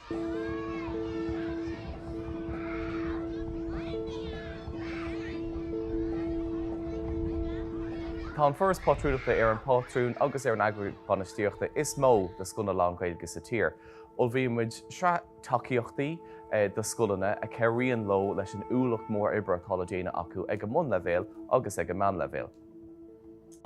Tá an Foras Pátrúnachta ar an bpátrún agus ar an eagraíocht bainistíochta is mó do scoileanna lán-Ghaeilge sa tír. Ullmhaíonn muid sraith tacaíochtaí do scoileanna a chabhraíonn leo leis an ualach mór oibre atá le déanamh acu ag an mbunleibhéal agus ag an meánleibhéal.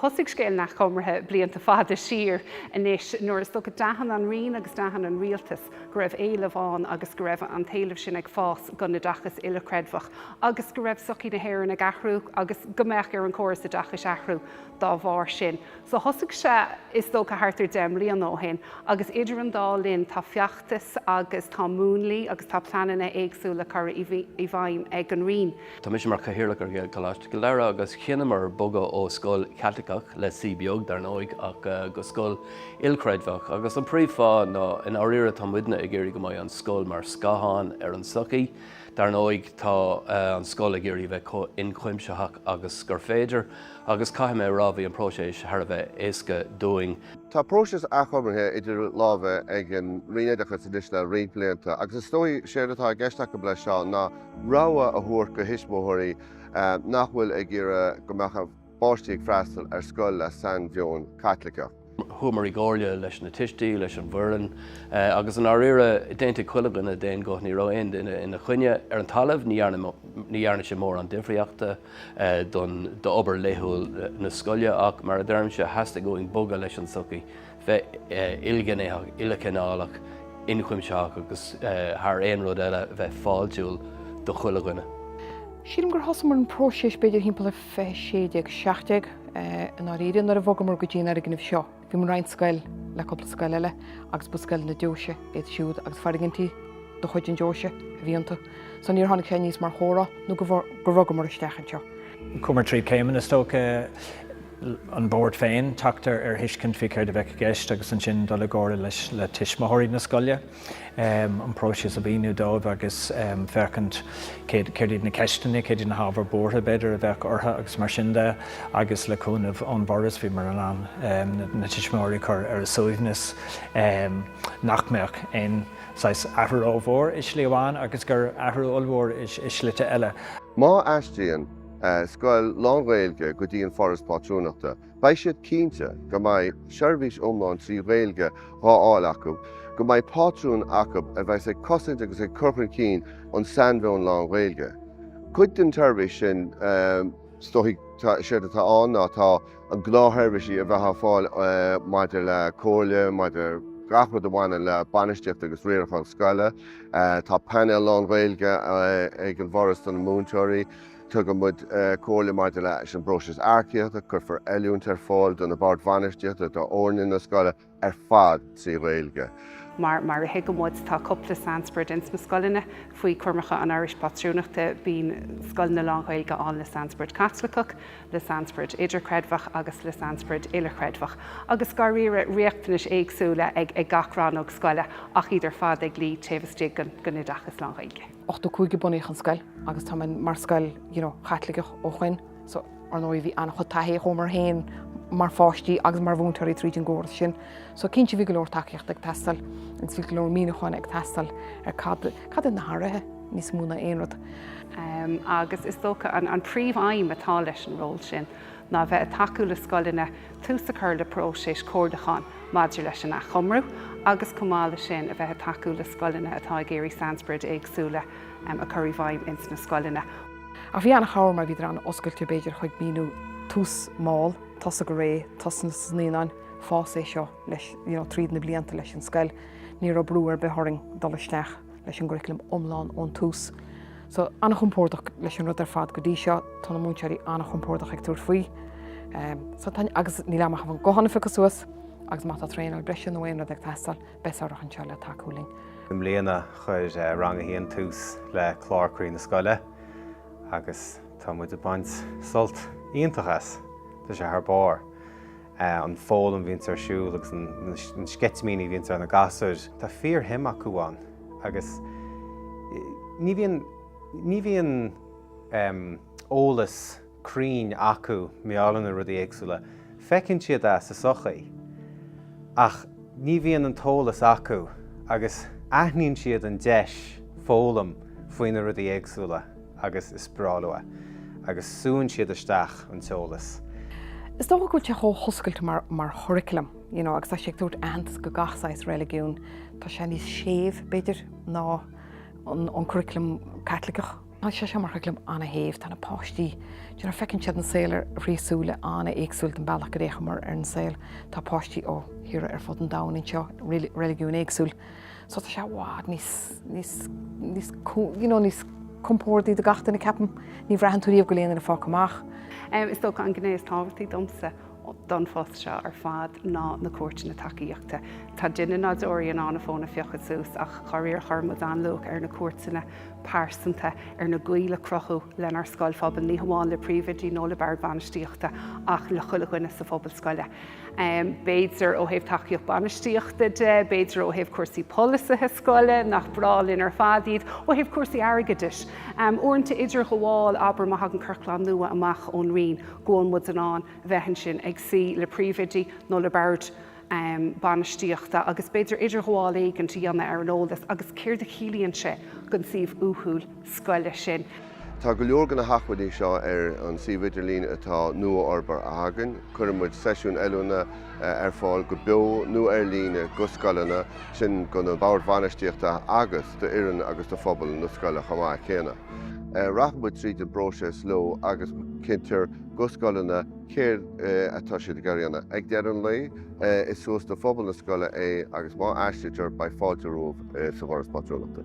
Thosaigh scéal an athchumraithe blianta fada siar anois nuair is dócha d'aithin an Roinn agus d'aithin an Rialtas go raibh éileamh ann agus go raibh an t-éileamh sin ag fás don oideachas uilechreidmheach agus go raibh sochaí na hÉireann ag athrú agus go mbeadh ar an chóras oideachais athrú dá bharr sin. So thosaigh sé is dócha thart ar 10 mbliana ó shin agus idir an dá linn tá feachtais agus tá múnlaí agus tá pleananna éagsúla curtha i bhfeidhm ag an Roinn. Tá mise mar chathaoirleach ar Ghaelcholáiste Chill Dara agus chinneamar bogadh ó scoil Chaitliceach, le C beag dar ndóigh, ach go scoil ilchreidmheach agus an príomhfháth ná i ndáiríre tá muidne ag iarraidh go mbeidh an scoil mar scáthán ar an tsochaí. Dar ndóigh tá an scoil ag iarraidh bheith chomh ionchuimsitheach agus gur féidir agus caithfidh mé a rá bhí an próiseas thar a bheith éasca dúinn. Tá próiseas athchumraithe idir lámha ag an Roinn Oideachais anois le roinnt blianta agus is dóigh séard atá i gceist acu leis seo ná rogha a thabhairt do thuismitheoirí nach bhfuil ag iarraidh go mbeadh a bpáistí ag freastal ar scoil le sainmheon Caitliceach. Chuamar i gcomhairle leis na tuistí, leis an bhfoireann agus i ndáiríre d'aontaigh chuile dhuine d'aon ghuth, ní raibh aon duine ina choinne. Ar an talamh ní dhearna sé mórán difríochta don d'obair laethúil na scoile ach mar a deirimse theastaigh uainn bogadh leis an tsochaí. bheith ilghnéitheach, uilechineálach, ionchuimsitheach agus thar aon rud eile bheith fáiltiúil do chuile dhuine. Sílim gur thosaíomar an próiseas b'fhéidir thimpeall ar 2016, 17 i ndáiríre nuair a bhogamar go dtí an fhoirgneamh seo. Bhíomar ag roinnt scoil le cúpla scoil eile agus ba scoileanna deoise iad siúd agus foirgintí de chuid an deoise a bhí iontu. So níor tháinig sé aníos mar chomhrá nó gur bhogamar isteach anseo. Chuamar trí chéimeanna is dócha. an bord féin teacht ar thuiscint faoi céard a bheadh i gceist agus ansin dul i gcomhairle leis le tuismitheoirí na scoile, an próiseas a mhíniú dóibh agus féachaint céard iad na ceisteanna, céard iad na hábhair buartha b'fhéidir a bheadh orthu agus mar sin de agus le cúnamh ón bhForas bhíomar in ann na tuismitheoirí a chur ar a suaimhneas nach mbeadh aon saghas athrú rómhór i slí amháin agus gur athrú ollmhór i slite eile. Má aistríonn scoil lán-Ghaeilge go dtí an Foras Pátrúnachta, beidh siad cinnte go mbeidh seirbhís iomlán trí Ghaeilge dhá fháil acu, go mbeidh pátrún acu a bheas ag cosaint agus ag cur chun cinn an sainmheon lán-Ghaeilge. Cuid den tseirbhís sin, is dóigh, séard atá ann ná tá an gnáthsheirbhísí a bheifeá ag fáil maidir le comhairle, maidir le gach rud a bhaineann le bainistíocht agus riarachán scoile. Tá painéal lán-Ghaeilge ag an bhForas do na múinteoirí. Tugann muid comhairle maidir leis an bpróiseas earcaíochta, cuirfear oiliúint ar fáil do na boird bhainistíochta, d'fhoirne na scoile ar fad trí Ghaeilge. Mar mar a thuigeann muid, tá cúpla sainsprid ins na scoileanna faoi choimirce an Fhorais Pátrúnachta. Bíonn scoileanna lán-Ghaeilge ann le sainsprid Caitliceach, le sainsprid idirchreidmheach agus le sainsprid uilechreidmheach. Agus dáiríre, riachtanais éagsúla ag gach rannóg scoile ach iad ar fad ag luí taobh istigh den oideachas lán-Ghaeilge. 85 a bunaíodh an scoil agus tá muid mar scoil you know Chaitliceach ó shoin so ar ndóigh bhí an-chuid taithí chuamar féin mar pháistí agus mar mhúinteoirí tríd an gcóras sin. So cinnte bhí go leor tacaíochta ag teastáil agus bhí go leor míniúcháin ag teastáil ar cad cad iad na hathruithe níos mó ná aon rud. Um, agus is dócha an, an príomh-aidhm atá leis an ról sin ná bheith ag tacú le scoileanna tús a chur le próiseas comhairliúcháin maidir leis an athchumrú agus chomh maith leis sin a bheith ag tacú le scoileanna atá ag iarraidh sainsprid éagsúla a chur i bhfeidhm ins na scoileanna. Ach bhí an-chabhair mar bhíodar an-oscailte b'fhéidir chuig míniú tús mall, tosú go réidh, tosú sna naíonáin, fás é seo leis you know tríd na blianta leis an scoil. Ní raibh brú ar bith orainn dul isteach leis an gcuraclam iomlán ón tús. So, an-chompordach leis an rud ar fad go dtí seo, tá na múinteoirí an-chompordach ag tabhairt faoi. So tá, agus níl am ach an guthán a phiocadh suas agus má tá traenáil breise nó aon rud ag teastáil, beidh Sarah anseo le tacú linn. I mbliana chuir Rang 1 tús le clár Croí na Scoile agus tá muid ag baint sult iontach as. Tá sé thar barr. An foghlaim a bhíonns ar siúl agus an sceitimíní a bhíonns ar na gasúir. Tá fíorshuim acu ann agus ní bhíonn, ní bhíonn eolas cruinn acu mar gheall ar na rudaí éagsúla. Feiceann siad é sa sochaí ach ní bhíonn an t-eolas acu agus. Aithníonn siad an deis foghlaim faoi na rudaí éagsúla agus is breá leo é agus súnn siad isteach an t-eolas. Is dócha go bhfuil sé chomh hoscailte mar mar churaclam, you know, agus tá sé ag tabhairt aitheantas go gach saghas reiligiún. Tá sé níos séimh, b'fhéidir, ná an an curaclam Caitliceach. Tá sé seo mar churaclam an-shéimh, tá na páistí, do you know, feiceann siad an saol ar thrí súile an-éagsúil don bealach go bhféachamar ar an saol. Tá páistí ó thíortha ar fud an domhain anseo, reiligiún éagsúil. So tá sé i bhfad níos, níos, níos, you know, níos compordaí do gach duine ceapaim. Ní bhraitheann tú riamh go bhfuil aon duine fágtha amach. Is dócha an gné is tábhachtaí domsa don phost seo ar fad ná na cuairteanna tacaíochta. Tá duine nádúrtha in ann a fón a phiocadh suas ach dháiríre chuir muid an-luach ar na cuairteanna pearsanta, ar na gaoil a cruthú lenár scoilphobal, ní hamháin le príomhoidí nó le boird bhainistíochta ach le chuile dhuine sa phobal scoile. B'fhéidir ó thaobh tacaíocht bainistíochta de, b'fhéidir ó thaobh cúrsaí polasaithe scoile, nach breá linn ar fad iad, ó thaobh cúrsaí airgeadais. Uaireanta idirghabháil, abair má thagann ciorclán nua amach ón Roinn, go bhfuil muid in ann bheith ansin ag suí le príomhoidí nó le boird bainistíochta agus b'fhéidir idirghabháil éigint a dhéanamh ar an eolas agus céard a chiallaíonn sé don suíomh uathúil scoile sin. Tá go leor de na hacmhainní seo ar an suíomh idirlín atá nua-fhorbartha againn. Cuireann muid seisiúin oiliúna ar fáil go beo nó ar líne go scoileanna, sin do na boird bhainistíochta agus d'fhoireann agus do phobal na scoile chomh maith céanna. Rachaidh muid tríd an bpróiseas leo agus cinntear go scoileanna céard atá siad ag iarraidh a dhéanamh. Ag deireadh an lae, is suas do phobal na scoile é agus má aistrítear, beidh fáilte romhaibh sa bhForas Pátrúnachta.